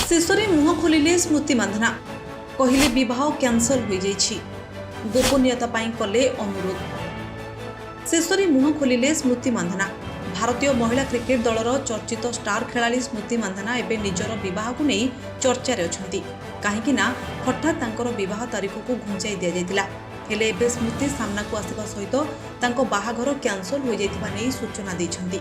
ଶେଷରେ ମୁହଁ ଖୋଲିଲେ ସ୍ମୃତି ମାନ୍ଧନା। କହିଲେ, ବିବାହ କ୍ୟାନସଲ ହୋଇଯାଇଛି, ଗୋପନୀୟତା ପାଇଁ କଲେ ଅନୁରୋଧ। ଶେଷରେ ମୁହଁ ଖୋଲିଲେ ସ୍ମୃତି ମାନ୍ଧନା। ଭାରତୀୟ ମହିଳା କ୍ରିକେଟ ଦଳର ଚର୍ଚ୍ଚିତ ଷ୍ଟାର ଖେଳାଳି ସ୍ମୃତି ମାନ୍ଧନା ଏବେ ନିଜର ବିବାହକୁ ନେଇ ଚର୍ଚ୍ଚାରେ ଅଛନ୍ତି। କାହିଁକି ନା ହଠାତ୍ ତାଙ୍କର ବିବାହ ତାରିଖକୁ ଘୁଞ୍ଚାଇ ଦିଆଯାଇଥିଲା। ହେଲେ ଏବେ ସ୍ମୃତି ସାମ୍ନାକୁ ଆସିବା ସହିତ ତାଙ୍କ ବାହାଘର କ୍ୟାନସଲ ହୋଇଯାଇଥିବା ନେଇ ସୂଚନା ଦେଇଛନ୍ତି।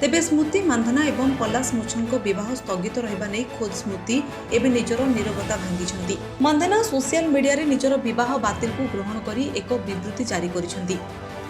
ତେବେ ସ୍ମୃତି ମାନ୍ଧନା ଏବଂ ପଲାଶ ମୁଛଲଙ୍କ ବିବାହ ସ୍ଥଗିତ ରହିବା ନେଇ ଖୋଦ୍ ସ୍ମୃତି ଏବେ ନିଜର ନୀରବତା ଭାଙ୍ଗିଛନ୍ତି। ମାନ୍ଧନା ସୋସିଆଲ ମିଡିଆରେ ନିଜର ବିବାହ ବାତିଲକୁ ଗ୍ରହଣ କରି ଏକ ବିବୃତ୍ତି ଜାରି କରିଛନ୍ତି।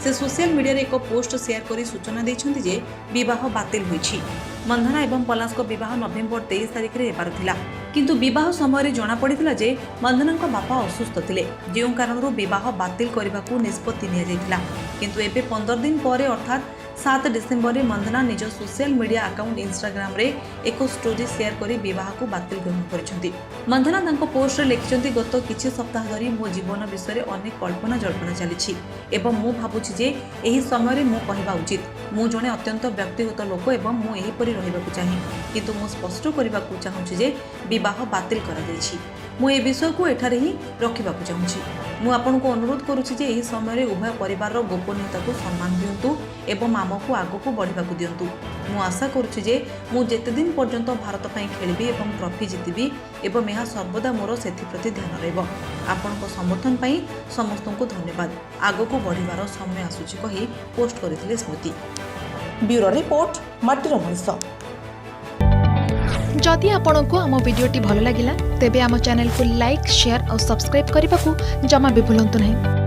ସେ ସୋସିଆଲ ମିଡିଆରେ ଏକ ପୋଷ୍ଟ ସେୟାର କରି ସୂଚନା ଦେଇଛନ୍ତି ଯେ ବିବାହ ବାତିଲ ହୋଇଛି। ମନ୍ଧନା ଏବଂ ପଲାଶଙ୍କ ବିବାହ ନଭେମ୍ବର 23 ତାରିଖରେ ହେବାର ଥିଲା। କିନ୍ତୁ ବିବାହ ସମୟରେ ଜଣାପଡ଼ିଥିଲା ଯେ ମନ୍ଧନାଙ୍କ ବାପା ଅସୁସ୍ଥ ଥିଲେ, ଯେଉଁ କାରଣରୁ ବିବାହ ବାତିଲ କରିବାକୁ ନିଷ୍ପତ୍ତି ନିଆଯାଇଥିଲା। କିନ୍ତୁ ଏବେ 15 ଦିନ ପରେ, ଅର୍ଥାତ୍ 7 ଡିସେମ୍ବରରେ ମନ୍ଧନା ନିଜ ସୋସିଆଲ ମିଡିଆ ଆକାଉଣ୍ଟ ଇନଷ୍ଟାଗ୍ରାମରେ ଏକ ଷ୍ଟୋରି ସେୟାର କରି ବିବାହକୁ ବାତିଲ ଗ୍ରହଣ କରିଛନ୍ତି। ମନ୍ଧନା ତାଙ୍କ ପୋଷ୍ଟରେ ଲେଖିଛନ୍ତି, "ଗତ କିଛି ସପ୍ତାହ ଧରି ମୋ ଜୀବନ ବିଷୟରେ ଅନେକ କଳ୍ପନା ଜଳ୍ପନା ଚାଲିଛି ଏବଂ ମୁଁ ଭାବୁଛି ଯେ ଏହି ସମୟରେ ମୁଁ କହିବା ଉଚିତ। ମୁଁ ଜଣେ ଅତ୍ୟନ୍ତ ବ୍ୟକ୍ତିଗତ ଲୋକ ଏବଂ ମୁଁ ଏହିପରି ରହିବାକୁ ଚାହେଁ। କିନ୍ତୁ ମୁଁ ସ୍ପଷ୍ଟ କରିବାକୁ ଚାହୁଁଛି ଯେ ବିବାହ ବାତିଲ କରାଯାଇଛି। ମୁଁ ଏ ବିଷୟକୁ ଏଠାରେ ହିଁ ରଖିବାକୁ ଚାହୁଁଛି। ମୁଁ ଆପଣଙ୍କୁ ଅନୁରୋଧ କରୁଛି ଯେ ଏହି ସମୟରେ ଉଭୟ ପରିବାରର ଗୋପନୀୟତାକୁ ସମ୍ମାନ ଦିଅନ୍ତୁ ଏବଂ ଆମକୁ ଆଗକୁ ବଢ଼ିବାକୁ ଦିଅନ୍ତୁ। ମୁଁ ଆଶା କରୁଛି ଯେ ମୁଁ ଯେତେ ଦିନ ପର୍ଯ୍ୟନ୍ତ ଭାରତ ପାଇଁ ଖେଳିବି ଏବଂ ଟ୍ରଫି ଜିତିବି ଏବଂ ଏହା ସର୍ବଦା ମୋର ସେଥିପ୍ରତି ଧ୍ୟାନ ରହିବ। ଆପଣଙ୍କ ସମର୍ଥନ ପାଇଁ ସମସ୍ତଙ୍କୁ ଧନ୍ୟବାଦ। ଆଗକୁ ବଢ଼ିବାର ସମୟ ଆସୁଛି" କହି ପୋଷ୍ଟ କରିଥିଲେ ସ୍ମୃତି। ବ୍ୟୁରୋ ରିପୋର୍ଟ, ମାଟିର ମଣିଷ। ଯଦି ଆପଣଙ୍କୁ ଆମ ଭିଡ଼ିଓଟି ଭଲ ଲାଗିଲା, ତେବେ ଆମ ଚ୍ୟାନେଲକୁ ଲାଇକ୍, ସେୟାର ଆଉ ସବସ୍କ୍ରାଇବ୍ କରିବାକୁ ଜମା ବି ଭୁଲନ୍ତୁ ନାହିଁ।